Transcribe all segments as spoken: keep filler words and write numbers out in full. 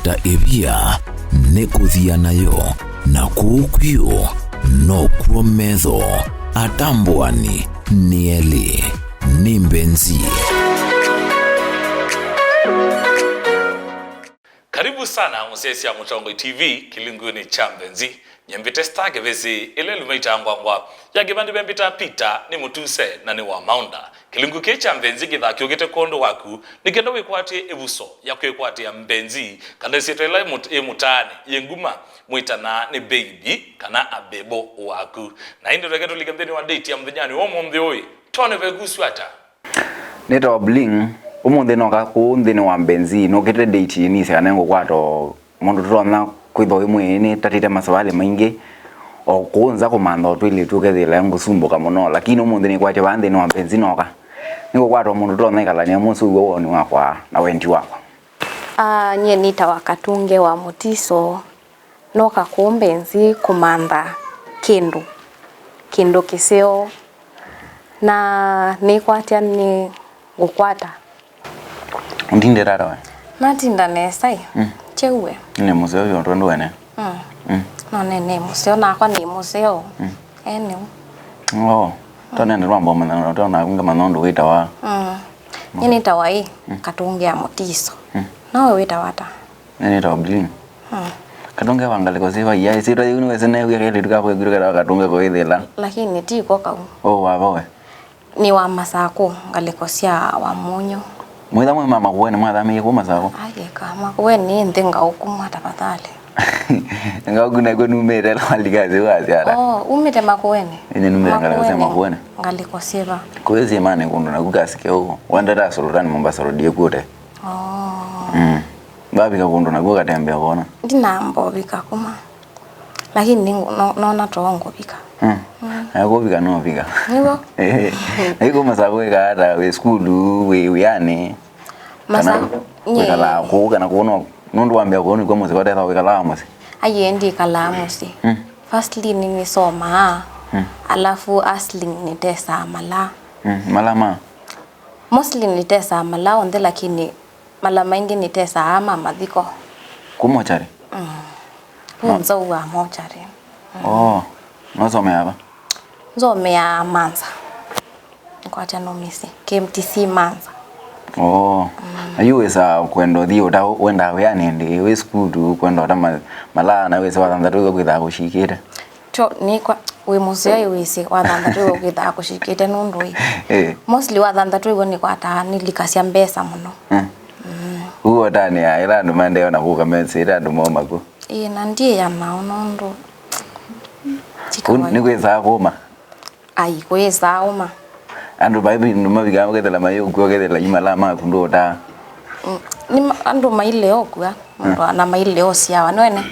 Ta ĩvia nĩ kũthia nayo, na kũu kwĩũ nokw'o metho atambũani nĩ elĩ. Nĩ Mbenzi. Karibu sana mũsyaĩĩsya Mũtongoi T V kĩlungunĩ kya Mbenzi. Nyie mbĩte Star Kĩvĩsĩ, ĩla ĩlumaita ngwangwa ya kĩvandĩ vembĩta Peter nĩ Mũtuse na nĩ wa Maunda. Kĩlungu kĩĩ kya Mbenzi kĩthaa kĩũkĩte kwondũ waku, nĩ kenda wĩkwatĩe ĩvuso ya kwĩkwatĩa Mbenzi, kana ĩsyĩtwa ĩla ĩ mũt-, ĩ mũtaanĩ, yĩ nguma, mwĩtanaa nĩ baby kana abebo waku. Na ĩndĩ tũeke tũlike nthĩnĩ wa date ya mũthenyanĩ wa ũmũnthĩ ũĩ, twone vekusw'a ata. Nĩtawa Bling. Ũmũnthĩ noka kũũ nthĩnĩ wa Mbenzi, nũkĩte date nĩsĩ kana ngũkwata o mũndũ tũtonya kwĩthwa wĩ mwĩĩ. Nĩtatĩte masavalĩ maingĩ o kũũ nza kũmantha o twĩlĩtu, ũkethĩla ngũsumbũka mũno, lakini ũmũnthĩ nĩkwatya vaa nthĩnĩ wa Mbenzi noka. Nĩngũkwata o mũndũ tũtonya ĩkalany'a mũsĩ ũw'o woni wakwa na wendi wakwa. Ah, nyie nĩtawa Katunge wa Mũtiso. Noka kũũ Mbenzi kũmantha kĩndũ, kĩndũ kĩseo, na nĩkwatya nĩ ngũkwata. Ũtindĩte ata we? Natinda nesa ĩ. Mm. Kyeue. Nĩ mũseo vyũ twendũ wene. Mm. Mm. No nĩ, nĩ mũseo, nakwa nĩ mũseo. Mm. Ene. Oh. Tonende twamba ũmanya, tona ngamanya ũndũ wĩtawa. Mm. Nyie nĩtawa ĩ, mm, Katunge ya Mũtiso. Mm. Nawe wĩtawa ata? Nĩnĩtawa Bling. Hmm. Katunge wa ngalĩko syĩva ia, ĩsyĩtwa yĩu nĩwĩsĩ neew'e kelĩtu kakwa ĩkwĩtũ ketawa Katunge kũĩthĩla. Lakini ti ko kau. Ũũ wava we? Nĩ wa Masakũ, ngalĩko sya Wamunyu. Mwĩtha mwĩ ma Makueni, mwathamĩie kũu Masakũ? Ai, eka, Makueni nthĩ ngaũku mwa tafadhali. Ngaũku nakw'o numĩte la walikasi wasyara. Oh, umĩte Makueni? Ĩnĩ numĩte ngalĩko sya Makueni. Ngalĩko syĩva? Kũyĩ syĩmanĩ kũndũ naku kasi keũ. Wendete Sultani Mombasa Road ĩkw'ote. Oh. Mm. Vavika kũndũ naku ũkatembea kona. Ndinamba ũvika kuma. Lakini nĩ, no, nona too ngũvika. Mm. Mm. Aya kũvika no vika. Nĩw'o? Eh. Ĩĩ kuma saa kũĩka ata wĩ sukulu, wĩ wĩanĩ? Masa-, kana nye. Wĩkalaa kũu, kana kũu no, nũndũ wambĩa kũu nĩkw'o mũsyĩ, watetha wĩkalaa mũsyĩ? Aiee, ndikalaa mũsyĩ. Mm. Firstly, nĩnĩsomaa, mm, alafu hustling nĩtesaa malaa. Mm. Malaa ma? Mostly nĩtesaa malaa onthe, lakini mala maingĩ nĩtesaa ma mathiko. Ku mochari? Mm. Ku nzou wa mochari. Mm. Oh, nũsomeaa va? Nzomeaa Manza. Nĩkwatya nũmĩsĩ, K M T C Manza. Oh. Mm. Na yu wĩsaa kwenda ũthi ũta wendaa wĩanĩ ĩndĩ, wĩ sukulu kwenda ũta ma-, malaa na wĩsĩ wa thanthatũ wĩkwĩthaa kũshikĩte? Tyo, nĩkwa, wĩ mũseo ĩ wĩsĩ, wa thanthatũ ĩw'o ũkĩthaa kũshikĩte nũndũ ĩ. Eh. Mostly wa thanthatũ ĩw'o nĩkwataa nĩlikasya mbesa mũno. Mm. Mm. Ũu ũtanĩa, ĩla andũ maendeeo na kũka mesĩ, ĩla andũ moma ku. Ĩĩ, na ndiĩa nao nũndũ ti kawaida. Nĩkwĩsaa kũma? Ai, kwĩsaa ũma. Andũ vai vĩndũ mavikaa ũkethela mayũkw'a ũkethela imalaa maku ndũũtaa. Mm, nĩ ma-, andũ maile ũkw'a, mũndũ, mm, na maile ũsyawa, nĩwene?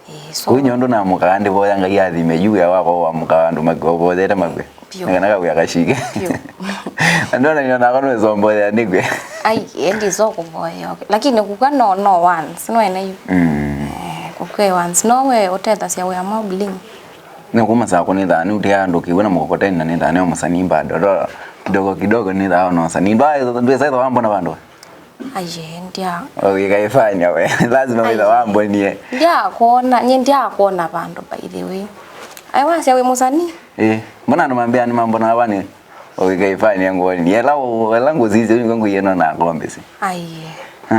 Ĩĩ, so. Kũu nyondo namũkaa ndĩvoya Ngai athime yu wĩa wakwa wa mũkaa andũ makw'a ũvoyete makw'e. Vyũ. Nĩ kana kawĩa kashike. Vyũ. Na ndona nĩ onakwa nĩwĩsomboya nĩkw'e. Ai, ĩĩ, ndiso kũvoya, okay. Lakini kũkw'a no, no once, nĩwene yu? Mm. Eh, kũkw'a once. No we ũtethasya wĩa mwa Bling? Nĩ kuma saa kũnĩ thaa nĩ ũtea andũ kĩw'ũ na mũkokoteni na nĩ thaa nĩ mũsanii bado. Ndo kidogo kidogo nĩ thaa ona ũsanii. Ndwa, ndwĩsa ĩtha wambona vandũ? Aye, ndia. Ũikaifanya we. Lazima wĩtha wambonie. Ndiakwona, nye ndiakwona vandũ, by the way. Ai, wasya wĩ mũsanii? Eh, mbona andũ mambĩa nĩ mambona wani? Ũikaifanya ngoni. Ela, ela ngũsisya nĩ ngũiye no na kombesi. Aye. Huh.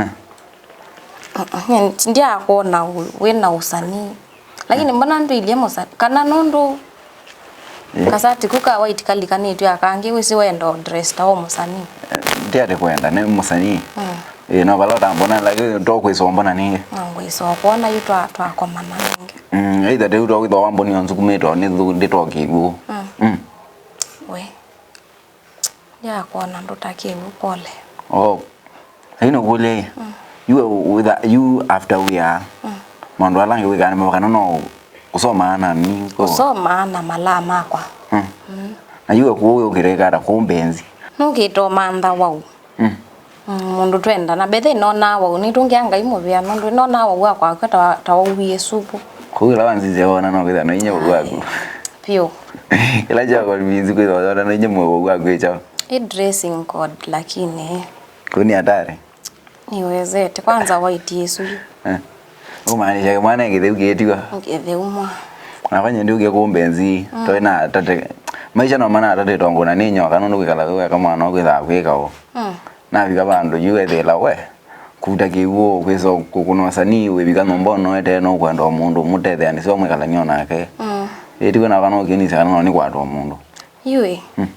Mm-mm, ndiakwona wĩ na ũsanii. Lakini mbona ndũilyĩ mũsanii? Kana nũndũ kasati ku ka white kalikanĩtw'e akangĩ wĩsĩ wenda o dress ta o mũsanii? Ndiatĩ kwenda, nĩ mũsanii. Mm. Ĩĩ, no vala ũtambona, lakini to kwĩsomba na ningĩ. Na ngwĩsomba na yu twa-, twakomana ningĩ. Mm, either teu to wĩthwa wamboni onzukumĩtwe nĩ ndĩtokĩw'ũ. Mm. Mm. We. Ndiakwona ndũtakĩw'ũ pole. Oh. Lakini ũkũlya ĩ, mm, yu wĩtha, yu after wĩa, mm, maũndũ ala angĩ wĩkaa nĩ meva kana no kũsomaa na nĩ kũ- Kũsomaa na malaa makwa. Mm. Mm. Na yu kũu wĩũkĩte ĩkata kũu Mbenzi? Nũkĩte ũmantha wau. Mm. Mm, mũndũ twendana. Bethe nonaa wau, nĩtũngĩa Ngai mũvea, nũndũ nonaa wau wakwa ta, ta wauwie supu. Kũu ĩla wanzisye wona no kwĩthĩa no inya wau waku. Vyũ. Ĩla kya convince kwĩthĩa wona no inya wau waku ĩkyaũ? Ĩ dressing code, lakini. Kũu nĩ hatari. Nĩwezete. Kwanza white ĩsu yu. Eh. Ũmaanisha mwana e kĩtheu kĩtiwa. Kĩtheu mwa. Nakwa nye ndiũkie kũmbenzi, mm, twaĩ na tate. Maisha no mana tate tongo na nĩ nyoka nũndũ kwĩkala wĩ weka mwana ũkwĩthaa kwĩka ũ. Mm. Navika vandũ yu ethĩla we. Kuta kĩw'ũ, kwĩsa kũkũna ũsanii, wĩvika nyũmba ũnoete, no kwenda o mũndũ mũtetheanĩsya mwĩkalany'o nake. Mm. Ĩtiwe nakwa no kĩnĩsya kana no nĩkwata o mũndũ. Yui. Mm.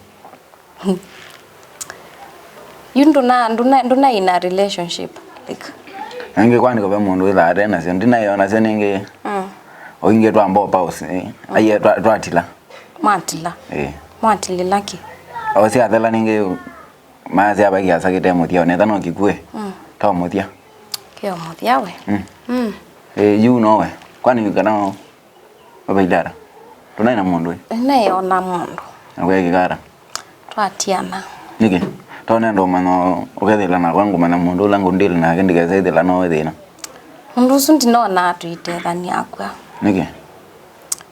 Yu ndũna, ndũna, ndũna in a relationship, like. Nĩngĩ kwani kũve mũndũ wĩthaa ate nasyo, ndinaĩ o nasyo nĩngĩ. Mm. O ingĩ twa mbopa ũsi, eh. Mm. Aiye twa, twatila. Mwatila? Eh. Mwatilila kĩ? O syathela nĩngĩ, masya vai kĩasa kĩte mũthya, o netha no kĩkue. Mm. To mũthya. Kĩo mũthya we. Mm. Mm. Eh, yu nowe. Kwani kana Baba Idara. Tũnaĩ na mũndũ ĩ? Naĩ ona mũndũ. Na kwekĩka ata? Twatiana. Nĩkĩ? Tondũ nenda ũmanya ũkethĩla nakwa ngũmanya mũndũ ũla ngũndĩlĩ nake ndĩkesa ĩthĩla nowe thĩna. Ũndũ ũsu ndinonaa tũitethany'a akw'a. Nĩkĩ?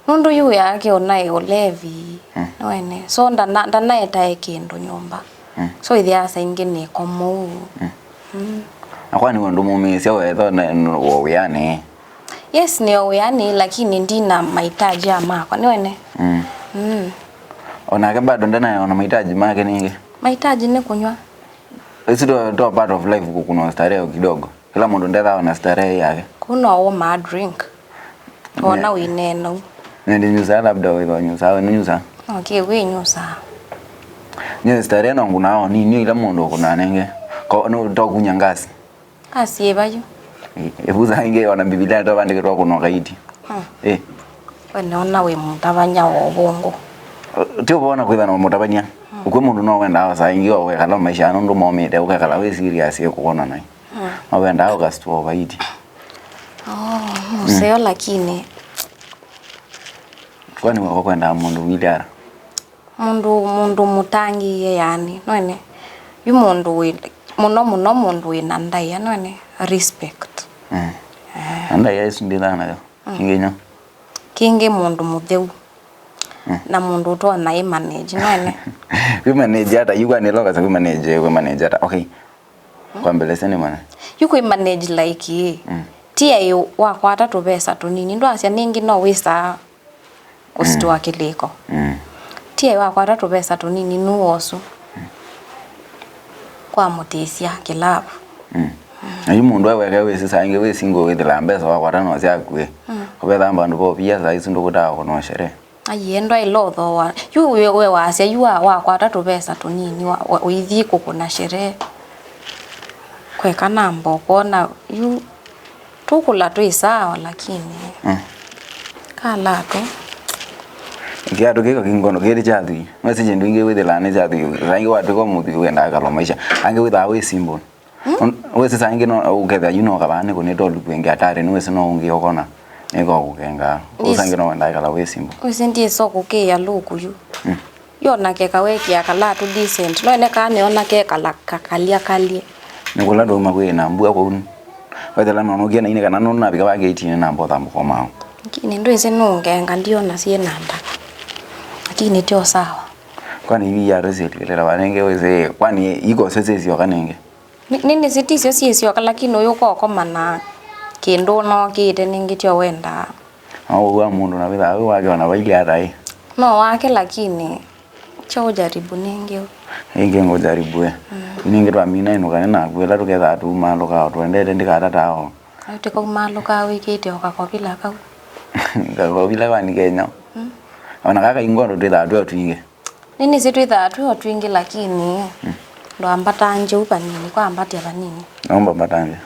Nũndũ yu wĩa wake ũnaĩ ũlevi. Mm. Nĩwene. So ndana-, ndanaetae kĩndũ nyũmba. Mm. So ĩthĩaa saa ingĩ nĩkomou. Mm. Mm. Na kwani ũndũ mũmĩĩsya wetho na, wo wĩanĩ? Yes, nĩ o wĩanĩ, lakini ndina mahitaji ya makwa, nĩwene? Mm. Mm. Onake bado ndanaona mahitaji make nĩngĩ. Mahitaji nĩ kũnyw'a. Ĩsu to, to part of life kũkũna starehe kidogo. Kĩla mũndũ ndethawa na starehe yake. Kũu no ũmaa drink. Wona wĩneenou. Nĩndĩ nyusaa labda wĩthwa nyusaa, we nũnyusaa? Okay, wĩ nyusaa. Nye starehe no ngũnaa o nini, ila mũndũ ũkũnaa nenge. Ko, no, to kunya ngasi. Asiĩva yu. Ĩ, ĩvusa ingĩ ona Mbivilia nĩtavandĩkĩtwa kũnoka iti. Hmm. Ĩ. We nĩona wĩ mũtavany'a wa ũvũngũ. Ti ũvona kwĩtha na mũtavany'a. Hmm. Ũkwĩ mũndũ no wendaa saa ingĩ o wekala maisha nũndũ momĩte, ũkekala wĩ serious ĩ kũona naĩ. Hmm. No wendaa ũkastua ũvaiti. Oh, mũseo lakini. Kwani wako kwendaa mũndũ wiliara? Mũndũ, mũndũ mũtangĩĩe yani, nĩwene? Yu mũndũ wĩ, mũno mũno mũndũ wĩ na ndaĩa, nĩwene? Respect. Mm. Eh. Na ndaĩa ĩsu ndĩthaa nayo. Mm. Kĩngĩ nyo? Kĩngĩ mũndũ mũtheu. Mm. Na mũndũ ũtonya ĩ manage, nĩwene? Kwĩ manage ata? Yu kwani lokasa kwĩ manage, kwĩ manage ata? Okay. Kwambĩlĩsya nĩ mana. Yu kwĩ manage like ĩ. Mm. Ti aĩ wakwata tũvesa tũnini. Ndwasya nĩngĩ no wĩsaa kũsitoa kĩlĩko. Mm. Ti aĩ wakwata tũvesa tũnini nũũ ũsu. Mm. Kwamũtĩsya kĩlavu. Mm. Na yu mũndũ aweke wĩsĩ saa ingĩ wĩ single wĩthĩla mbesa wakwata no syaku ĩ. Mm. Kũvetha vandũ vo via saa isu ndũkũtaa kũnwa sherehe. Aiee, ndwaĩle ũthooa. Yu we, we wasya, yu wa, wakwata tũvesa tũnini, wa, wa, ũithi kũkũna sherehe. Kweka namba ũkwona, yu tũkũla twĩ sawa, lakini. Mm. Kalatũ. Kĩatũ kĩko kĩngono kĩlĩ kya thwi. Mwesi kĩndũ ingĩ wĩthĩlaa nĩ kya thwi. Saa ingĩ watwĩka mũthwi wendaa kalwa maisha. Angĩ wĩthaa wĩ simple. Hmm? Wĩsĩ saa ingĩ no ũkethĩa yu no kavaa nĩ kũnĩta ũluku ĩngĩ atari, nĩwĩsĩ no ũngĩ ũkona nĩko kũkenga. Yes. Ũsa ingĩ no wendaa ĩkala wĩ simple. Wĩsĩ ndiĩsa kũkĩĩa luku yu. Hmm. Yona keka wekĩa kala tu decent. No ene kaa nĩona kekala kakalya kalye. Nĩ kũla ndũma kwĩ na mbua kũu. Wethela no nũkie na ine kana nũndũ navika va gate-inĩ na mbotha mũkomao. Lakini ndwĩsĩ nũngenga ndiona syĩ na nda. Lakini tio sawa. Kwani ivi ya resi lila wanenge wĩsĩ kwani iko sese sioka nenge. Nĩ, nĩ, nĩsĩ ti syo syĩ syoka, lakini ũyũ ũkokoma na kĩndũ ũnokĩte nĩngĩ tyo wendaa. No ũw'a mũndũ na wĩthaa wĩ wake ona vailye ata ĩ. No wake, lakini kyo ũjaribu nĩngĩ. Ĩngĩ ngũjaribu ĩ. Mm. Nĩngĩ twamina ĩnũkane naku ĩla tũkethaa tuumaalũka o twendete ndĩkatataa o. Tũkaumaalũka wĩkĩte o kakovila kau. Kakovila kwani kenyo. Mm. Ona kaka ingondo twĩthaa twĩ o twingĩ. Nĩnĩsĩ twĩthaa twĩ o twingĩ, lakini ndwambatangye u vanini, kwambatya vanini. Naomba mbatangye.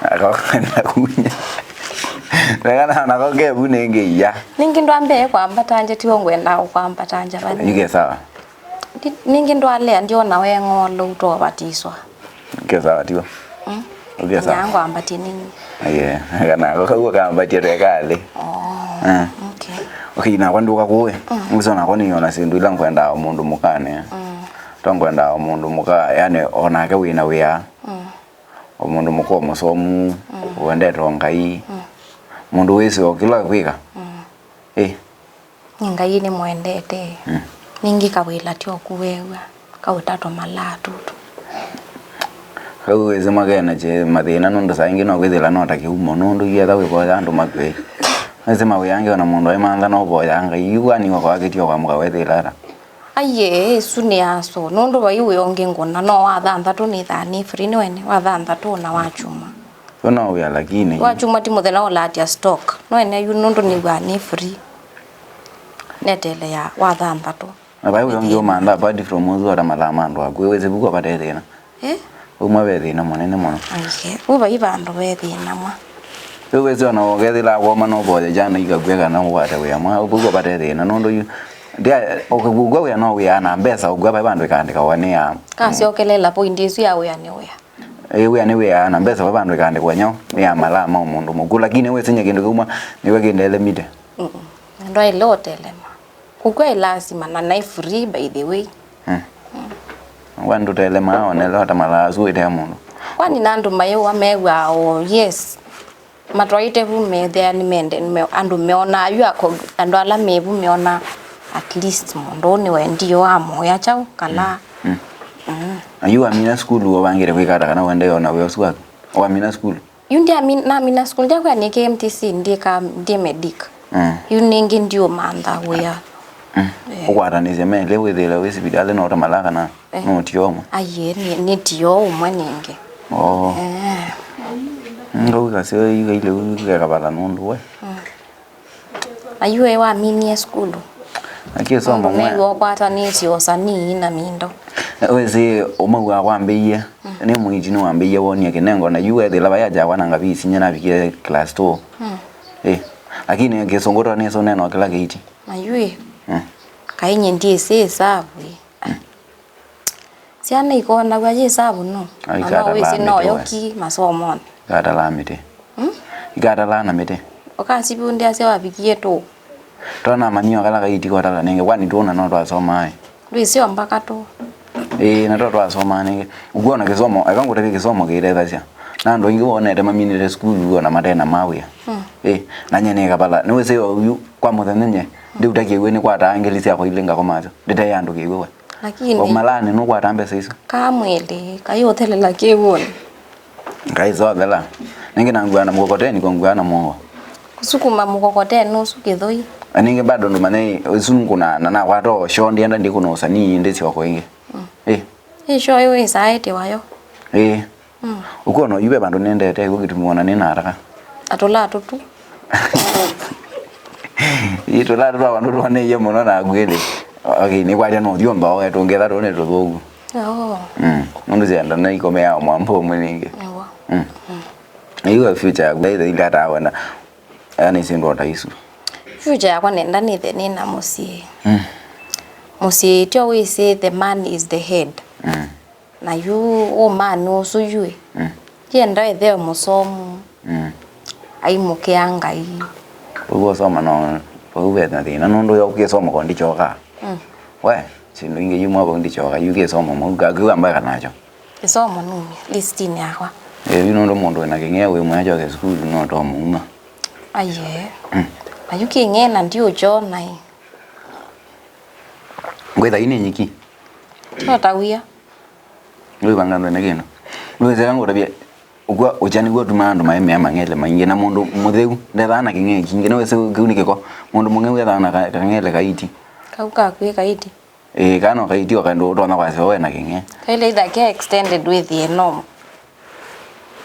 Akakwenda kunya. Wega na nako kevu nenge iya. Ningĩ ndwambee kwambatangye, tiwo ngwenda ũkwambatangya vanini. Ike sawa. Ndi-, ningĩ ndwalea ndiona weng'olo utovatiswa. Ke sawa tiwa. Mm. Okay, sawa. Nyangu ambatie nini? Aye, kana kakau kambatie twekathi. Oh. Ah. Okay. Okay, nakwa nduka kuwe. Mm. Nguso nakwa nĩona syĩndũ ila ngwenda o mũndũ mũkane. Mm. To ngwenda o mũndũ mũka, yani onake wĩna wĩa. Mm. O mũndũ mũka mũsomu, mm, wendete o Ngai. Mm. Mũndũ wĩsĩ o kĩla kwĩka. Mm. Eh. Nĩ Ngai nĩmwendete. Mm. Ningĩ kawĩla tyo kũwew'a, kautatũ malaa tũtũ. Kau wĩsĩ makena kye mathĩna nũndũ saa ingĩ no kwĩthĩla no ta kĩumo nũndũ ietha wĩvoya andũ makw'e. Wĩsĩ mawĩa angĩ ona mũndũ aimantha no ũvoya Ngai. Yu kwani wakwa wakĩtie ũkamũka wethĩla ata? Aiee, ĩsu nĩ aso. Nũndũ vai wĩa ũngĩ ngũna, no wa thanthatũ nĩthaa nĩ free, nĩwene, wa thanthatũ na wa kyumwa. Yu no wĩa lakini. Wa kyumwa ti mũthenya ũlaatya stock. Nĩwene yu nũndũ nĩw'aa nĩ free. Neteleea wa thanthatũ. Na vai wĩa ũngĩ ũmantha apart from ũsu ata mathaa ma andũ aku. Wĩsĩ vu kwavate thĩna. Eh? Umwe ve thĩna mũnene mũno. Aiee, vu vai vandũ ve thĩna mwa. Yu wĩsĩ ona ũkethĩla kwoma no voya jana ikakw'e kana ũkwate wĩa mwa. Vu kwavate thĩna nũndũ yu. Ndia, ũkũkw'a wĩa no wĩa na mbesa ũkw'a vai vandũ ĩkaandĩkawa nĩ ya. Kasyokelela point ĩsu ya wĩa nĩ wĩa. Ĩ, wĩa nĩ wĩa na mbesa vai vandũ ĩkaandĩkwa nyo nĩ ya malaa ma mũndũ mũkũ. Lakini wĩsĩ nye kĩndũ kĩu mwa nĩwe kĩndelemite. Mm-mm. Ndwaĩle ũtelema. Kũkw'a ĩlasima na naĩ free by the way. Mm. Kwani tũtelemaa onela ata malaa asu wĩtea mũndũ? Kwani na andũ mayĩwa mew'aa o yes. Matwaĩte vu methĩa nĩmende, nĩme-, andũ meonaa yu ako-, andũ ala me vu meonaa at least mũndũ ũũ nĩwendie o amoya kyaũ kana. Mm. Mm. Na yu wamina sukulu ũvangĩte kwĩka ata kana ũendee ona wĩa ũsu waku? Wamina sukulu? Yu ndyami-, namina sukulu, ndyakwĩa nĩ K M T C, ndika, ndi medic. Mm. Yu nĩngĩ ndiũmantha wĩa. Mm. Eh. Ũkwatanĩsya melĩ wĩthĩle wĩ sivitalĩ no ũtamalaa kana. Eh. No tio ũmwe. Aiee, nĩ, nĩ tio ũmwe nĩngĩ. Oo. Eh. Ngau kaseo ikaile ikavala nũndũ we. Mm. Na yu we waminie sukulu? Akĩsoma mwe. Nĩw'o kwatanĩtye ũsanii na mindo. Wĩsĩ ũmwe wa wambĩie, mm, nĩ mũiiti nĩwambĩie wonie kĩnengo, na yu wethĩla vaya jakwa na ngavi isinye navikie class two. Mm. Eh, lakini kĩsũngũ twanĩsũ neno kĩla kĩiti. Na yu ĩ, mm, kainye ndyĩsĩ ĩsavu ĩ. Mm. Syana ikonaw'a yĩ savu no. Na no wĩsĩ no yoki masomonĩ. Ikatalaa mĩtĩ. Hmm? Ikatalaa na mĩtĩ. Ũkasivundĩasya wavikie tũ. Twanamanyia kala kaiti kotala nenge, kwani tũna no twasomaa ĩ? Ndwĩsĩ o mpaka tũ. Ĩĩ, na twa twasomaa nenge. Ũkwona kĩsomo, eka ngũtavye kĩsomo kĩtethasya. Na andũ aingĩ wonete maminĩte sukulu ona matena mawĩa. Hmm. Ĩĩ, na nye nĩ kavala. Nĩwĩsĩ oyu kwa mũthenya nye, ndiũtakĩw'e nĩkwataa ngeli syakwa ilĩ ngakomasyo. Ndĩtaĩa andũ kĩw'e we. Lakini. Waumalaanĩ nũkwataa mbesa isu? Kaa mwĩlĩ, kai ũthelela kĩw'ũnĩ. Ngai sothela. Nĩngĩ nanguaa na mũkokoteni, kũnguaa na mũongo. Kũsukuma mũkokoteni ũsu kĩthũi. Na nĩngĩ bado ndũmanye, ĩsu ngũna, na nakwata osho, ndienda ndikũna ũsanii, ĩndĩ syoko ĩngĩ. Mm. Ĩ. Ĩ show ĩyo ĩsaĩte wayo. Ĩ. Mm. Ũkwona yu ve vandũ nĩendete, ĩw'o kĩtumi wona nĩ na haraka. Atũla tũtu. Ĩ tũla tũtu vandũ twanĩie mũno na akwĩlĩ. Okay, nĩkwatya no thiomba oe tũngetha tũne tũthũku. Oh. Mm. Nũndũ syenda na ikomeaa mwambo ũmwe nĩngĩ. Ewa. Mm. Mm. Ĩyo future yaku, either ile hata wenda. Aya nĩ syĩndũ o ta isu. Future yakwa nenda nĩthe nĩ na mũsyĩ. Mm. Mũsyĩ tyo wĩsĩ the man is the head. Mm. Na yu ũmani ũsu yu ĩ. Mm. Yenda ĩtheo mũsomu. Mm. Aimũkĩa Ngai. Ũu ũsoma no, ũu ve na thĩna nũndũ yo kĩsomo ko ndikyoka. Mm. We, syĩndũ ingĩ yu mwa vau ndikyoka, yu kĩsomo mwa, yu ka-, kĩu ambaka nakyo. Kĩsomo numya listinĩ yakwa. Ĩĩ, yu nũndũ mũndũ wĩna kĩng'ea wĩ mwĩa kyoke sukulu no to mũuma. Aiee. Mm. Na yu kĩng'ea na ndiũkyona ĩ. Ngwĩtha ii nĩ nyiki. Tota wia. Ndwĩvanga ndwene kĩndũ. Nĩwĩseka ngũtavya, ũkw'a ũkya nĩw'o ũtumaa andũ maemea mang'ele maingĩ, na mũndũ mũtheu ndethaa na kĩng'ea kingĩ. Nĩwĩsĩ kĩu nĩ kĩko. Mũndũ mũng'eu ethaa na ka-, kang'ele kaiti. Kau kakwĩ kaiti. Ĩĩ, kana ũkaitio kaĩndũ ũtonya kwasya we na kĩng'e. Kaile either ke extended wĩthĩe no.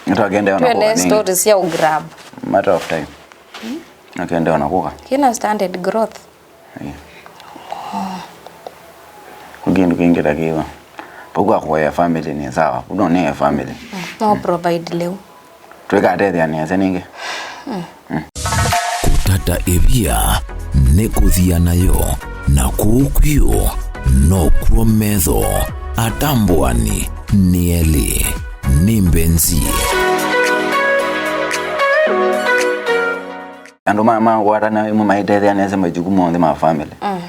Nĩtwakendea ona twende kũka nĩngĩ. Stories ya ũgrab. Matter of time. Hmm? Nakendea ona kũka. Kina standard growth. Ĩĩ. Kwa kĩndũ kĩngĩ ta kĩwa. Pau kwa kũea family nĩ sawa. Ũndũ nĩ family. Mm. No provide lĩu. Tũikatethĩanĩasya nĩngĩ. Mm. Mm. Kũtata ĩvia nĩ kũthia nayo, na kũu kwio nokw'o metho atambũani nĩ elĩ. Nĩ mbenzi. Andũ ma, ma ngwatana ĩmwe maitethĩanĩasya majukumu onthe ma family. Mm.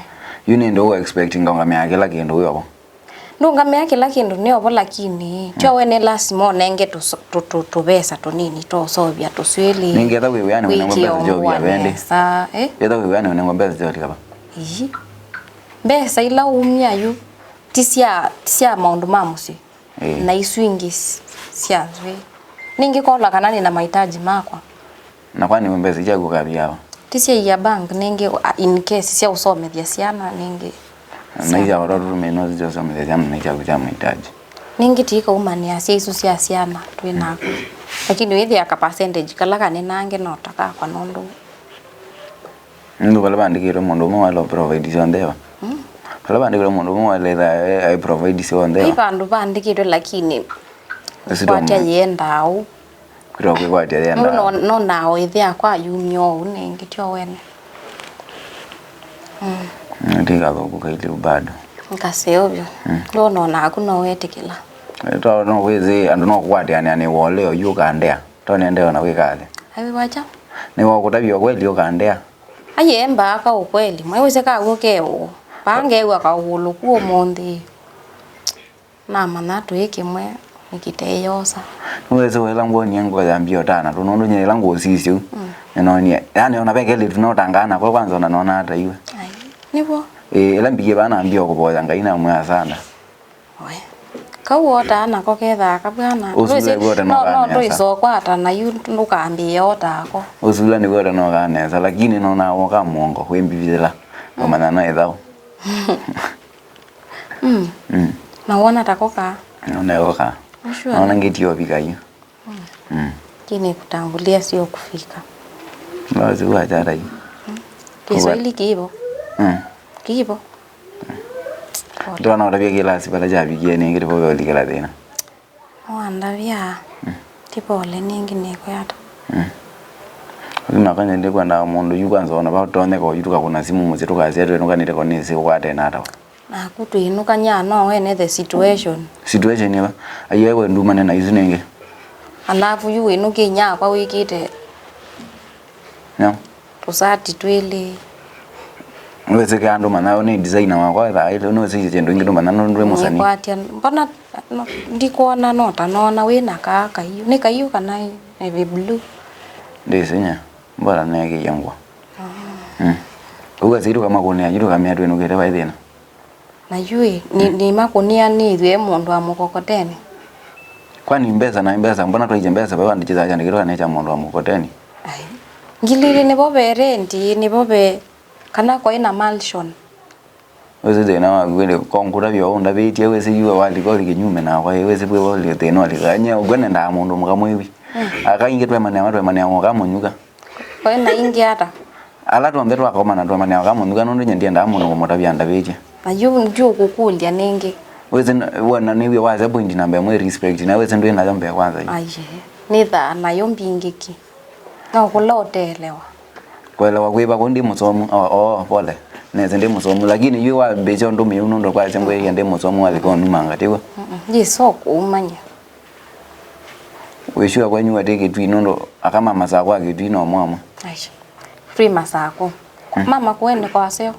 Yu nĩ ndũ expecting ũngamĩaa kĩla kĩndũ wĩ ovo. Ndũngamĩa kĩla kĩndũ nĩ ovo, lakini tyo we nĩ lasima ũnenge tũso-, tũ-, tũ-, tũvesa tũnini twa ũseũvya tũswĩlĩ. Nĩngetha wĩ wĩanĩ wĩnengwa mbesa sya ũvia vendi. Etha wĩ wĩanĩ wĩnengwa mbesa sya ũlika va? Ii. Mbesa ila umya yu ti sya, ti sya maũndũ ma mũsyĩ. Ĩĩ. Na isu ingĩ s-, sya nzw'ĩĩ. Ningĩ kola kana nĩ na mahitaji makwa. Na kwani we mbesa syaku ũkavia va? Ti sya ia bank, ningĩ, a, in case sya ũsomethya syana, ningĩ na sya ija watoto tume no sya ũsomethya syana na syaku sya mahitaji. Ningĩ ti kaumanĩa sya isu sya syana twĩ naku. Lakini wĩthĩa ka percentage kala kanenange no ta kakwa nũndũ. Nũndũ vala vandĩkĩtwe mũndũ ũmwe waĩle provide syonthe va? Mm. Vala vandĩkĩtwe mũndũ ũmwe waĩle ai provide syonthe va? Ai vandũ vandĩkĩtwe, lakini kwatya yĩendaa ũu. Kwĩtwa kwĩkwatya yĩendaa. Nũndũ no, no nao ĩthĩa kwa yumya ũu nĩngĩ tyo wene. Mm. Ndikathũku kailiu bado. Nkaseo vyo. Mm. Ndona naku no wetĩkĩla. To no wĩsĩ andũ no kũkwatĩanĩa nĩ woleo yu ũkandea. To nĩendeo na kwĩka atĩ. Ai wacha. Nĩ wa kũtavya kweli ũkandea. Aye mbaa ka ũkweli. Mwe wĩsĩ ka w'o ke ũũ. Paa ngewa ka ũlũku ũmũnthĩ. Namanya twĩ kĩmwe nĩkĩteyosa. Nĩwĩsĩ ĩla ngwonie ngũyambia ũtana tũ nũndũ nyie ĩla ngũsisya ũu. Mm. Nĩnonie. Yaani ona ve kelĩtu no tangaa nako kwanza ona nona ata iwe. Ai. Nĩvo. Ĩĩ, ĩla mbikie vana ambia kũvoya Ngai na mwĩa asanda. We. Kau wotaa nako kethaa kabwana. Ũsu nĩw'o ũte no, no nũkanesa. Ndũisokwata na yu ndũkambĩĩa otako. Ũsu ũla nĩw'o ũte nũkanesa, lakini nona woka mwongo, wĩmbivĩla. Mm. Ũmanya no ĩthaũ. Mm. Mm. Na wona tako kaa? Nona ĩko kaa. Sure. Nona ngĩtio vika yu. Mm. Mm. Lakini kutangulia sio kufika. Basi huwa chata yu. Mm. Kiswahili kiivo. Mm. Kiivo. Ndona ũtavya kĩlasi vala kyavikie nĩngĩ ndĩvo veũlikĩla thĩna. Wandavya. Mm. Ti pole nĩngĩ nĩkwata. Mm. Lakini nakanya ndĩkwenda mũndũ yu kwanza ona va tũtonyeka oyu tũkakũna simũ mũsyĩ tũkasya twĩnũkanĩte ko nĩsĩ ũkwatena atawa. Naku twĩnũkanya no wene the situation. Situation ĩva? Aiye we ndumane na isu nĩngĩ. Alafu yu wĩnũkĩnya akwa wĩkĩte. No. Tũsati twĩlĩ. Nĩwĩsĩke andũ manyao nĩ designer wakwa thaa ĩlĩ, nĩwĩsĩkye kĩndũ kĩngĩ ndũmanya nũndũ wĩ mũsanii. Nĩkwatya, mbona no, ndikwona no ta nona wĩ na kaa kaiũ. Nĩ kaiũ kana navy blue? Ndĩsinya, mbona nekĩie ngũa. Ah. Mm. Ũu asili tũkamakũnĩa, yu tũkamĩa twĩnũkĩte vai thĩna. Na yu ĩ, nĩ, nĩmakũnĩa nĩthw'e mũndũ wa mũkokoteni. Kwani mbesa na mbesa, mbona twaisye mbesa, veva ndichithaa kyandĩkĩtwe kana kya mũndũ wa mũkokoteni? Ai. Ngili ilĩ nĩvo ve rent, nĩvo ve, kana kwaĩ na mansion. Wĩsĩ thĩna waku wĩlĩ, ko ngũtavya ũndavĩtye, wĩsĩ yu walika ũlĩ kĩnyume nakwa, wĩsĩ kwĩ wali thĩna walika. Nye ũkw'o nendaa mũndũ mũka mwĩwi. Mm. Aka ingĩ twemanĩa, twemanĩa mũka mũnyuka. Kwaĩ na ingĩ ata? Ala twonthe twakomana twamanĩa aka mũnyuka nũndũ nye ndiendaa mũndũ kũmũtavya andavĩtye. Na yu ndiũkũkũlya nĩngĩ. Wĩsĩ n-, wona nĩw'e wasya point namba ĩmwe respect, na wĩsĩ ndwĩ nayo mbee kwanza yu. Aiye, nĩthaa nayo mbingĩki. No kũla ũteelewa. Kũelewa kwĩva kũu ndi mũsomu, o, o, pole. Nĩsĩ ndi mũsomu, lakini yu wambĩsya ũndũ mĩu nũndũ kwasya ngwĩie ndi mũsomu walika ũnumanga, tiw'o? Mm-mm. Yĩsa ũkũumanya. Wĩ sure kwenyu atĩ Kĩtui nũndũ aka ma Masakũ a Kĩtui no mwamwe? Ai. Free Masakũ. Mm. Mama kũene kwa aseo.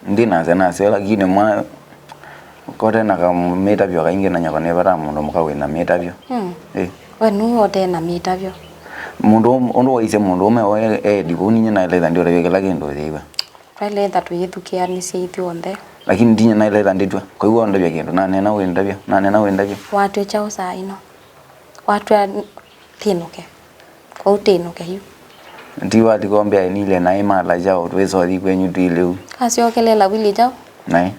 Ndi nasya naseo, lakini mwa kote na kamĩtavyo kaingĩ na nyakwa nĩvata mũndũ mũka wĩ na mĩtavyo. Mm. Ĩ. We nũũ ũte na mĩtavyo? Mũndũ ũm-, ũndũ waisye mũndũ ũme oe edi kũu ninye naĩle ĩtha ndiũtavya kĩla kĩndũ yĩiwe. Twaĩle ĩtha tũyĩthukĩanĩsya ithyonthe. Lakini ndinya naĩle ĩtha ndĩtw'a. Kwa hiyo wandavya kĩndũ, naneena wĩndavya, naneena wĩndavya. Watw'a kyaũ saa ĩno? Watw'a tĩnũke. Kwa hiyo tĩnũke yu. Ti walikombea nile naĩ mala kyaũ, twĩsothi kwenyu twĩlĩu. Kasyokelela wili kyaũ? Naĩ.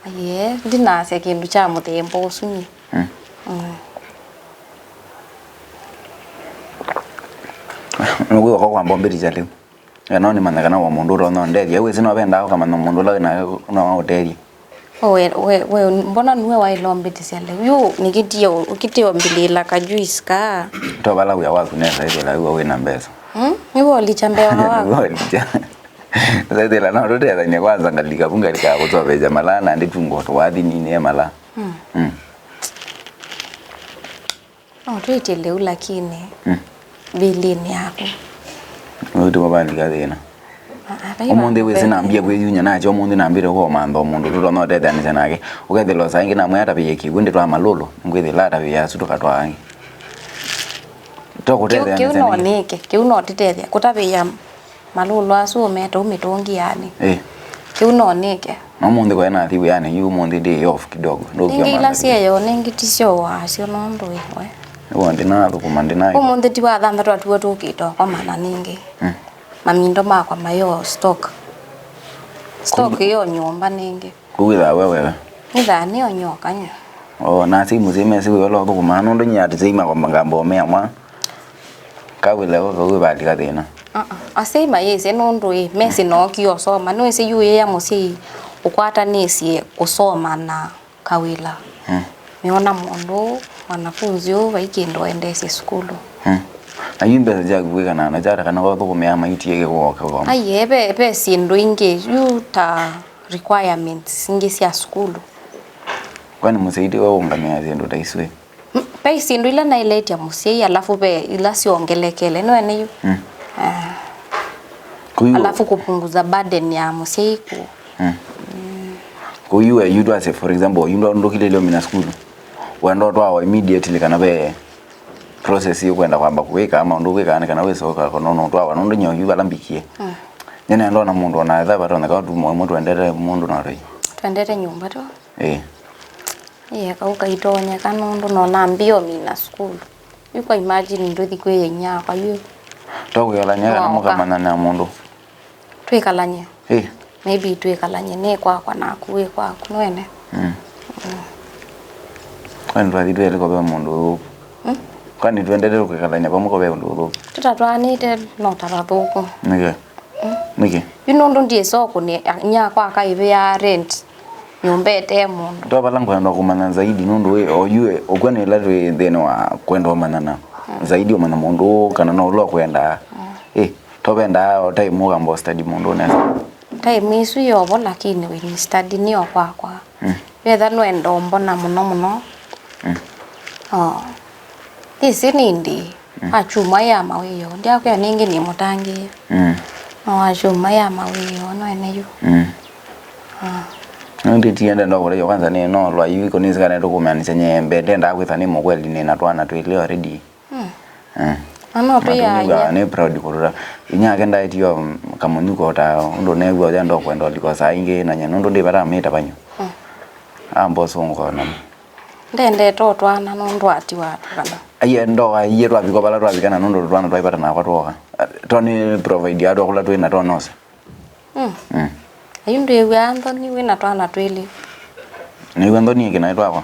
Aye, ndinasya kĩndũ kya mũthemba ũsu nyie. Mm. Mm. Nũkwĩwa kwa kwamba ũmbĩtĩkya lĩu. Eka no nĩmanya kana wa mũndũ ũtonya ũndethya. Wĩsĩ no vendaa ũkamanya mũndũ ũla wĩ nake no aũtethye. We, we, we, mbona nuwe waĩle ũmbĩtĩsya lĩu? Yu nĩkĩtie ũ-, ũkĩtie ũmbĩlĩĩla ka juice kaa. To vala wĩa waku nesa ĩthĩla wĩwa wĩ na mbesa. Mm? Nĩwe ũlikya mbewa waku. Nĩwe ũlikya. Sethĩla no tũtethanie kwanza ngalika vu ngalika kũsovesya malaa na ndĩtungo tũwathi ninĩe malaa. Mm. Mm. No twĩtye lĩu lakini mm, vilinĩ yaku. Ũyũ tĩvo valika thĩna. Ah, ah, vai ũmũnthĩ vandũ wĩsĩ ve nambie kwĩyunya nakyo ũmũnthĩ nambĩte kũmantha o mũndũ tũtonya ũtetheanĩsya nake. Ũkethĩla saa ingĩ namwĩa atavĩe kĩw'ũ ndĩtwaa malũlũ, ngwĩthĩla atavĩe asu tũkatwaa angĩ. To kĩu, kĩu kũtetheanĩsya no nĩ nĩke, kĩu no tĩtethya. Kũtavĩĩa malũlũ asu ũmete ũmĩtũngianĩ. Ĩ. Kĩu no nĩke. Na ũmũnthĩ kwaĩ nathi wĩanĩ yu ũmũnthĩ ndĩ off kidogo. Ningĩ ila syeyo, ningĩ ti syo wasyo nũndũ ĩ we. Nĩw'o ndĩnathũkũma, ndĩna. Ũmũnthĩ ti wa thanthatũ atuo tũkĩte ũkomana nĩngĩ. Mm. Mamindo makwa mayo stock. Stock yo nyũmba nĩngĩ. Kũu wĩthaa we wega? Nĩthaa nĩo nyoka nyũ. O, na asyai mũsyai mesĩ wĩ ũla ũthũkũmaa, nũndũ nyie asyai makwa ngamba ũmea mwa. Kawĩla we kau ĩvalika thĩna. Uh-uh. Asyai mayĩsĩ nũndũ ĩ, mesĩ nookie ũsoma. Nĩwĩsĩ yu ĩya mũsyai ũkwatanĩsye kũsoma na kawĩla. Mm. Meona mũndũ, mwanafunzi ũũ, vai kĩndũ aendeesye sukulu. Mm. Na yu mbesa syaku kwĩkana na kyata kana wathũkũmĩa maitie kĩkũo kĩkoma? Aiee, ve, ve syĩndũ ingĩ, yu ta requirements ingĩ sya sukulu. Kwani mũsyai ti we ũũngamĩaa syĩndũ ta isu ĩ? Mm, ve syĩndũ ila naĩletya mũsyai, alafu ve ila syongelekele, nĩwene yu? Mm. Ah. Kũu alafu kupunguza burden ya mũsyai ku. Mm. Kũu yu we, yu twasye, for example, yu ndwa-, ndũkilĩlye ũmina sukulu. Wenda ũtwawa immediately kana ve process ĩkwenda kwamba kũwĩka maũndũ ũkwĩka nĩ kana wĩsoka kono no ũtwawa nũndũ nyie yu vala mbikie. Mm. Nyie nenda ona mũndũ ona etha vatonyeka ũtumo ĩmwe twendete mũndũ na rei. Twendete nyũmba tu. Ĩĩ. Ĩĩ, kau kaitonyeka nũndũ no nambie ũmina sukulu. Yu kwa imagine ndũthi kwĩ inyakwa yu. Tũkwĩkalany'a kana mũkamanyana na mũndũ? Twĩkalany'e. Ĩ. Maybe twĩkalany'e nĩ kwakwa naku wĩ kwaku, nĩwene? Mm. Mm. Kwani twathi twelĩ ko ve mũndũ ũthũku? Mm? Kwani twendete kwĩkalany'a vamwe ko ve ũndũ ũthũku? Tũtatwaanĩte no ta vathũku. Nĩkĩ? Mm. Nĩkĩ? Yu nũndũ ndiĩsokũ nĩ nyakwa akaĩvĩa rent. Nyũmba ĩte mũndũ. To vala ngwenda kũmanya zaidi nũndũ wĩ oyu ũkw'a nĩ ĩla twĩ nthĩnĩ wa kwenda ũmanyana. Mm. Zaidi ũmanya mũndũ ũũ kana no ũla ũkwendaa. Mm. Ĩ, to vendaa o time ũkamba study mũndũ nesa. Time ĩsu yovo lakini wĩ study nĩyo kwakwa. Mm. Vetha nũenda ũmbona mũno mũno. Mm. Oh. Ĩsĩ nĩ ĩndĩ. Mm. Akyumwa ya mawĩoo. Ndyakwĩa nĩngĩ nĩ mũtangĩĩe. Mm. No akyumwa ya mawĩoo, no ene yu. Mm. Ah. No ndĩtienda ndokũlya kwanza nĩ no lwa yu iko nĩsikane tũkũmeanĩsya nyembe. Ndendaa kwĩtha nĩ mũkweli nĩ na twana twĩlĩ already. Mm. Mm. Na no twĩaany'a. Nĩ proud kũrũra. Inyake ndaĩtio kamũnyuko ta ũndũ neew'a ũya ndokwenda ũliko saa ingĩ na nye nũndũ ndĩvata mĩta vanyu. Mm. Amboso ngona. Ndendete ũtwana nũndũ atiwa atukana. Aiye ndoa iye twavika vala twavika na nũndũ twana twaivata nakwa twoka. Toni provide andũ akũla twĩ na twanose. Mm. Mm. Ayu ndwĩw'aa nthoni wĩ na twana twĩlĩ. Nĩw'a nthoni ĩkĩ naĩ twakwa?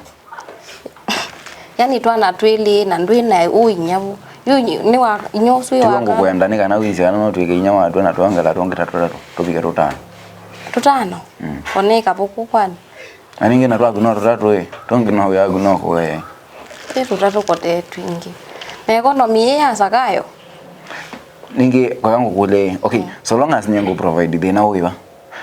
Yani twana twĩlĩ na ndwĩ na ũinya vu. Yu nĩ wa inya ũsu wĩ tiwa waka. Ngũkwenda nĩ kana wĩsĩ kana no twĩke inya watw'e na twongela tũngĩ ta tũtatũ tũvike tũtano. Tũtano? Mm. Oneka vuku kwani? Na ningĩ na twaku no tũtatũ ĩ, tũngĩ no wĩaku no kũee. Twĩ tũtatũ kote twingĩ. Na economy ĩ ya Zakayo? Ningĩ kwaka ngũkũlye ĩ, okay, mm, so long as nĩngũ provide thĩna ũĩva.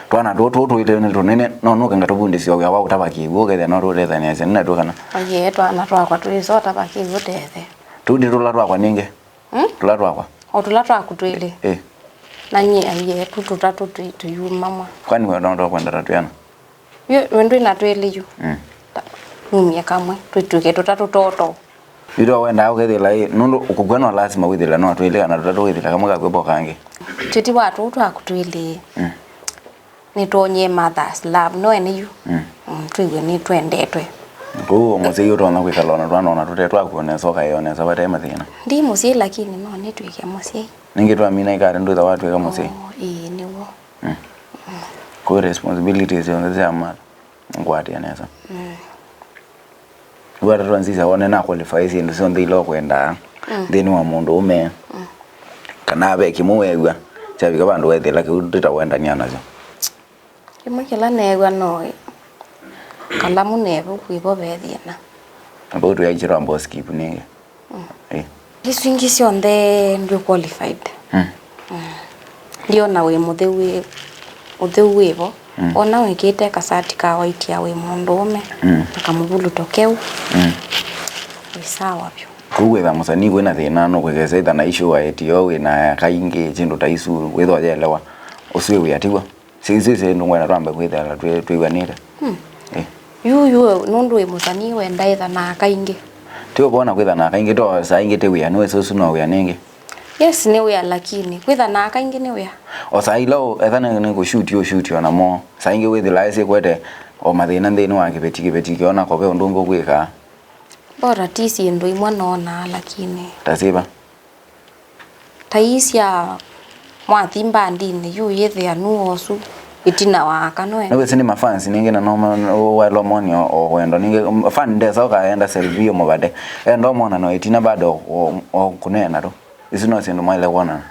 Twana tũtũ twĩte nĩ tũnene, no nũke ngatũvundĩsya wĩa wa ũtava kĩw'ũ, ũkethĩa no tũtethanĩasya nĩ natw'o kana. Oye, twana twakwa twĩsa ũtava kĩw'ũ tũtethe. Tũu nĩ tũla twakwa ningĩ? Mm? Tũla twakwa. O tũla twaku twĩlĩ. Ĩ. Na nyie aiye, tu tũtatũ tũi-, tũyuma mwa. Kwani we no twakwenda ta twĩana? Yu, we ndwĩ na twĩlĩ yu. Mm. Ta, numie kamwe, twĩtw'ĩke tũtatũ toto. Yu to wendaa ũkethĩla ĩ, nũndũ kũkw'a no lasima wĩthĩla no twĩlĩ kana tũtatũ wĩthĩla kamwe kakw'ĩpa o kangĩ. Tũti wa tũu twaku twĩlĩ. Mm. Nĩtwonyie mother's love, no ene yu. Mm. Mm, twĩw'e nĩtwendetwe. Kwoou o mũsyai ũtonya kwĩkala ona twana ona tũte twaku o nesa ũkaĩ o nesa vate mathĩna. Ndi mũsyai lakini no nĩtwĩke mũsyai. Ningĩ twamina ikalĩ ndwĩtha watw'ĩka mũsyai. Oh, ĩĩ, nĩw'o. Mm. Kwoou responsibilities syonthe sya mother ngwatĩa nesa. Mm. Rĩu atatwa nzisa wone na qualify syĩndũ syonthe ila ũkwendaa, mm, nthĩnĩ wa mũndũ ũme. Mm. Kana ve kĩmwe weew'a kyavika vandũ wethĩla kĩu ndĩtawendania nakyo. Kĩmwe kĩla neew'a no kalamu nevo kwĩvo ve thĩna. Na vau tũyaĩkĩtwa mboskipu nĩngĩ. Mm. Eh. Isu ingĩ syonthe ndwĩ qualified. Mm. Mm. Ndiona wĩ mũtheu wĩ, ũtheu wĩvo. Mm. Ona wĩkĩte kasati ka white ya wĩ mũndũũme, mm, na kamũvuluto keũ. Mm. Wĩ sawa vyũ. Kũu wĩtha mũsanii kwĩna thĩna nũkwĩkesa ĩtha na issue wa etio wĩna kaingĩ, syĩndũ ta isu, wĩthwa yelewa. Ũsu wĩ wĩa tiw'o? Sisi, sisi, nũngwenda twambe kwĩthela twĩ-, twĩw'anĩte. Hmm. Eh. Yu, yu, nũndũ wĩ mũsanii wenda ĩtha na aka ingĩ. Ti ũvona kwĩtha na aka ingĩ, to saa ingĩ ti wĩa, nĩwĩsĩ ũsu no wĩa nĩngĩ. Yes, nĩ wĩa, lakini kwĩtha na aka ingĩ nĩ wĩa. O saa ila ũ-, etha nĩ, nĩ kũshuti ũshuti o namo. Saa ingĩ wĩthĩla ĩsĩ kwete o mathĩna nthĩnĩ wa kĩveti, kĩveti kĩona ko ve ũndũ ũngĩ ũkwĩkaa. Ota ti syĩndũ imwe noonaa, lakini Ta syĩva? Ta ii sya mwathi mbandinĩ, yu yĩthĩa nũũ ũsu ĩtina wa aka nwe. Nĩwĩsĩ nĩ mafans ningĩ na no waĩlwa monio o wendo. Ningĩ, um, fan ndesa ũkaenda selfie ũmũvate. Enda ũmwona no ĩtina bado o, o kũneena tu. Isu no syĩndũ mwaĩle kwonana.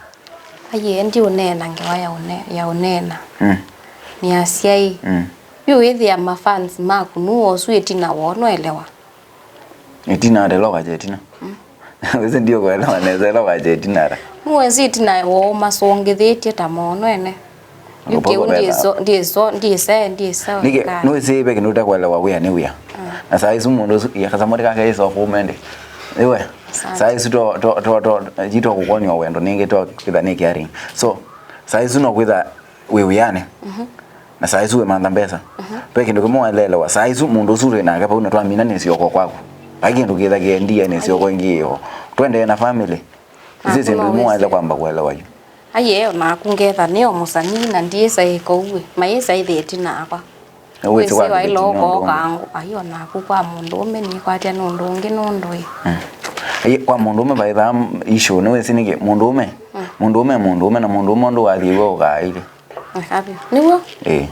Aiee, ndiũneena ngewa ya ũne-, ya ũneena. Mm. Nĩ asyai. Mm. Yu wĩthĩa mafans maku nũũ ũsu ĩtina woo, nũelewa? Ĩtina ata ĩla ũkakya ĩtina? Mm. Wĩsĩ ndiũkũelewa nesa ĩla ũkakya ĩtina ata. Nũwĩsĩ ĩtina woo masũngĩthĩtye ta mono ene. Yu kĩu ndiĩso-, ndiĩso-, ndiĩsae, ndiĩsae. Nĩkĩ, nũwĩsĩ ve kĩndũ ũtekũelewa, wĩa nĩ wĩa. Mm. Na saa isu mũndũ ũsu, ya kasamoti kake is of women. Iwe, asante. Saa isu to, to, to, to, jito kũkwonwa wendo ningĩ to kwĩtha nĩ caring. So, saa isu no kwĩtha wĩ wĩanĩ. Mhm. Na saa isu wĩmantha mbesa. Mhm. Ve kĩndũ kĩmwe waelewa. Saa isu mũndũ ũsu twĩ nake vau na twamina nĩ syoko kwaku. Vai kĩndũ kĩtha kĩendie nĩ syoko ĩngĩ ĩyo. Twendee na family. Isu syĩndũ imwe waĩle kwamba kũelewa yu. Aiee, o naku ngetha nĩ o mũsanii na ndiĩsa ĩko uĩ. Mayĩsa ĩthĩ ĩtina akwa. Wĩsĩ waĩle ũkooka ngũ. Ai, o naku kwa mũndũũme nĩkwatya nũndũ ũngĩ nũndũ ĩ. Mm. Ai, kwa mũndũũme vaĩthaa issue, nĩwĩsĩ nĩkĩ? Mũndũũme, mm, mũndũũme, mũndũũme na mũndũũme ũndũ wathi we ũkaaĩle. Nĩw'o? Ĩĩ.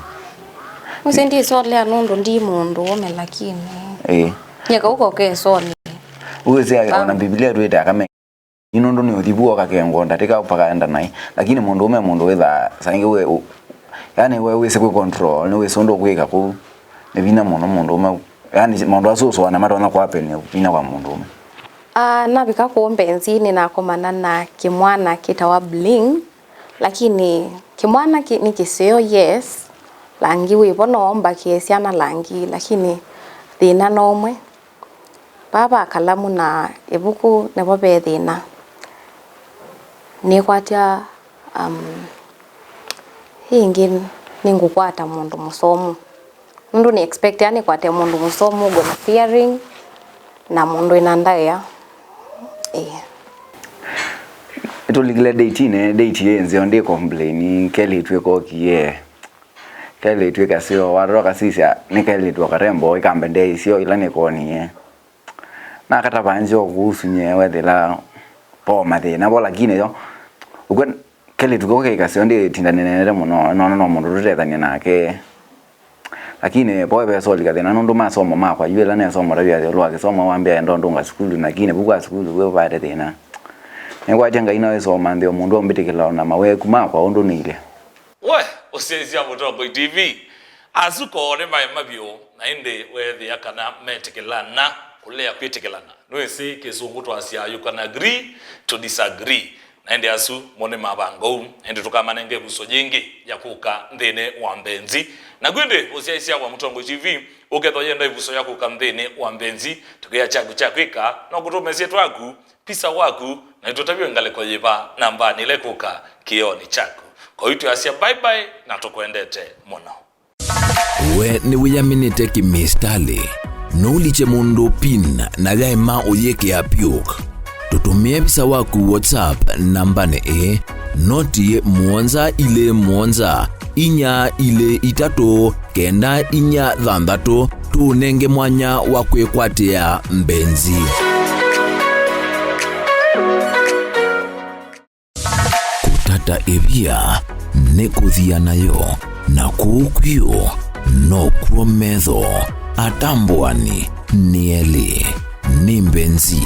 Wĩsĩ ndisolea nũndũ ndi mũndũũme lakini. Ĩĩ. Nyie kau kokesoni. Wĩsĩ ona Biblia twĩte akame. Yu nũndũ nĩ ũthivu ũkakengwa ndatĩka pakaenda naĩ. Lakini mũndũũme mũndũ wĩthaa saa ingĩ we, u-, yani we wĩsĩ kwĩ control, nĩwĩsĩ ũndũ ũkwĩka kũu. Nĩ vinya mũno mũndũũme. Yani maũndũ asu ũsũana matonya kũapenia vinya kwa mũndũũme. Ah, navika kũu mbenzi nĩnakomana na kĩmwana kĩtawa Bling, lakini kĩmwana kĩ-, nĩ kĩseo, yes, langi wĩvo no mbakĩe syana langi, lakini thĩna no ũmwe. Vaa va kalamu na ĩvuku nĩvo ve thĩna. Nĩkwatya, um, ĩngĩ nĩngũkwata mũndũ mũsomu. Nũndũ nĩ expect yani kwate mũndũ mũsomu, God fearing, na mũndũ ĩna ndaĩa. Ĩĩ. Nĩtũlikile date-inĩ, date yĩ nzeo, ndi complain, kelĩtu ĩkokie. Kelĩtu ĩkaseo, watata ũkasisya, nĩ kelĩtu o karembo, ĩkambe ndee isyo ila nĩkonie. Nakatavaa nzeo kũu sunye wethĩla po mathĩna vo, lakini yo, ũkw'a kelĩtu kau ke ĩkaseo ndĩtinda nĩneenete mũno, nona no mũndũ tũtethany'a nake. Lakini po vesoli kathĩna nũndũ masomo makwa, yu ĩla nesomo ta wĩa ĩũlũ wa kĩsomo wambĩa enda ũndũnga sukulu, lakini vu kwa sukulu we vaete thĩna. Nĩkwatya Ngai no ĩsoma nthĩ o mũndũ ũmbĩtĩkĩla o na maweku makwa ũndũ nĩilye. We, ũsyaisya Mũtongoi T V, asu koo nĩ maema vyũ, na ĩndĩ weethĩa kana metĩkĩlana kũlea kwĩtĩkĩlana. Nĩwĩsĩ kĩsũngũ twasya, "You can agree to disagree." Na ĩndĩ asu mo nĩ mavanga ũu, ĩndĩ tũkamanenge ĩvuso yĩngĩ ya kũka nthĩnĩ wa mbenzi. Naku ĩndĩ ũsyaisya wa Mũtongoi T V, ũkethwa yenda ĩvuso ya kũka nthĩnĩ wa mbenzi, tũkĩa kyaku kya kwĩka, no kũtũmesye twaku, pisa waku, na ĩtũtavye ngalĩko yĩva nambanĩ ĩla ĩkũka kĩonĩ kyaku. Kwa hiyo twasya bye bye na tũkwendete mũno. We nĩwĩyaminĩte kĩmĩsitalĩ? Nũlikye mũndũ pin na yaema ũyĩkĩa PUK. Tũtũmĩe visa waku WhatsApp nambanĩ ĩĩ, noti mũonza ilĩ mũonza, inya ilĩ itatũ, kenda inya thanthatũ, tũũnenge mwanya wa kwĩkwatĩa mbenzi. Kũtata ĩvia nĩ kũthia nayo, na kũu kwĩũ nokw'o metho atambũani nĩ elĩ. Nĩ mbenzi.